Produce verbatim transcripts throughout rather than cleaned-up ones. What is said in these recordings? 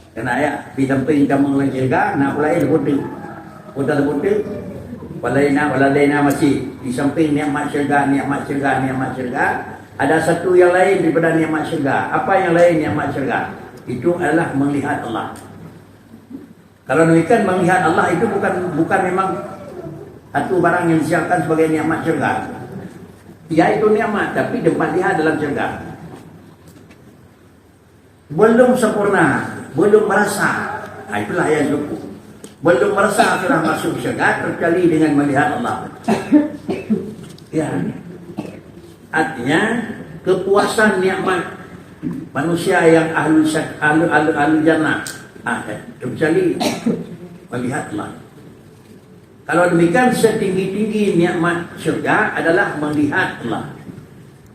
Keuneuk ya, di samping kamoe lam syeuruga, na peue laén seupôt teuk. Peue seupôt teuk? Waladaina, waladaina masjid. Di samping nikmat syeuruga, nikmat syeuruga, nikmat syeuruga, ada satu yang lain daripada nikmat syeuruga. Apa yang lain nikmat syeuruga? Itu adalah melihat Allah. Kalau demikian, melihat Allah itu bukan, bukan memang satu barang yang disiapkan sebagai nikmat syeuruga. Ya, itu nikmat, tapi tempat lihat dalam syeuruga. Belum sempurna, belum merasa. Ha, itulah yang cukup. Belum merasa telah masuk syurga kecuali dengan melihat Allah. Ya. Artinya, kepuasan nikmat manusia yang ahlu syak-, ahlu, ahlu, ahlu jannah. Ha, kecuali melihat Allah. Kalau demikian, setinggi-tinggi nikmat syurga adalah melihat Allah.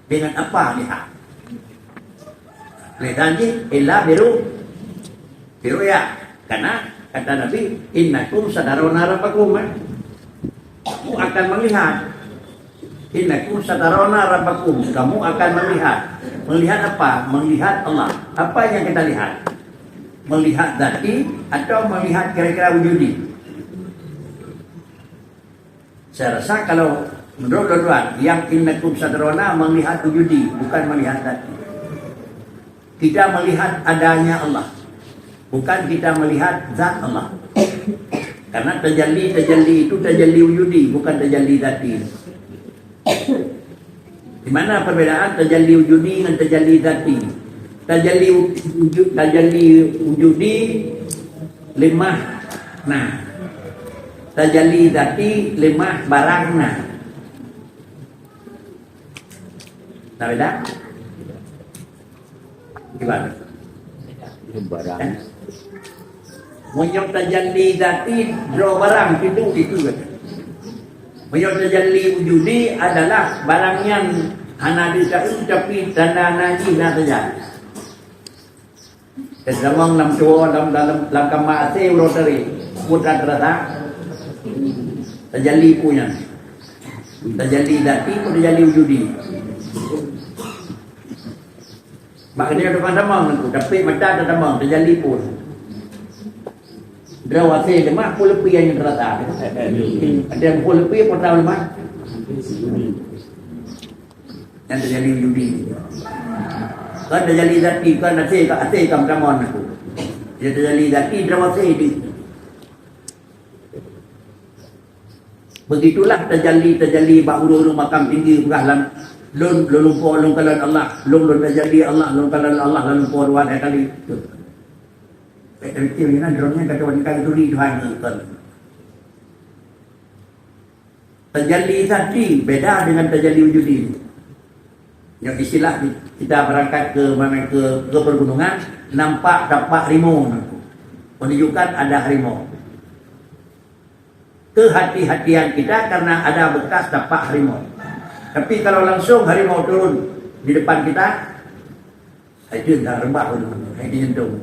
Dengan apa lihat? Lihat jih, illa biru-, biru'ya. Karena kata Nabi, "Innakum satarawna rabbakum," eh. Kamu akan melihat. "Innakum satarawna rabbakum," kamu akan melihat. Melihat apa? Melihat Allah. Apa yang kita lihat? Melihat zati atau melihat kira-kira wujudi? Saya rasa kalau menurut tuan-tuan, yang "Innakum satarawna" melihat wujudi, bukan melihat zati. Kita melihat adanya Allah, bukan kita melihat zat Allah. Karena tajalli, tajalli itu tajalli wujudi, bukan tajalli zati. Di mana perbedaan tajalli wujudi ngon tajalli zati? Tajalli wujud, tajalli wujudi leumah na. Tajalli zati leumah barang na. Na beda? Gimana? Barang. Eh? Meunyoe tajalli zati, droe barang situ, situ saja. Meunyoe tajalli wujudi adalah barang nyan hana ditahu, tapi tanda-tanda jih na saja. Teutamong lam tuwo, lam, lam, lam kama asé uroe tari, putra terasa. Tajalli peue nyan. Tajalli zati, pun tajalli wujudi. Maknanya teupeu tamong nangku, tapi mata teutamong, tajalli peue. Droe asé leumah, peue leupie nyang terasa. Ada peue leupie, peue tahu leumah. Nyan tajalli wujudi. Kan tajalli zati, kan asé, kan asé kan tamong nangku. Dia tajalli zati, droe asé di. Begitulah tajalli-tajalli bak ureueng-ureueng makam tinggi peugah lam, "Lôn, lôn lumpoe lôn kalon Allah, lôn, lôn tajalli Allah, lôn kalon Allah lam lumpoe dua kali." Bèk tapiké meunan, droeneuh ka tuan ka turi Tuhan ngon kon. Tajalli zati beda dengan tajalli wujudi. Nyoe istilah kita berangkat ke mana, ke, ke pergunungan, nampak tapak harimau, menunjukkan ada harimau. Kehati-hatian kita karena ada bekas tapak harimau. Tapi kalau langsung harimau turun di depan kita, hai, itu dah rebah tu, hai, di jantung.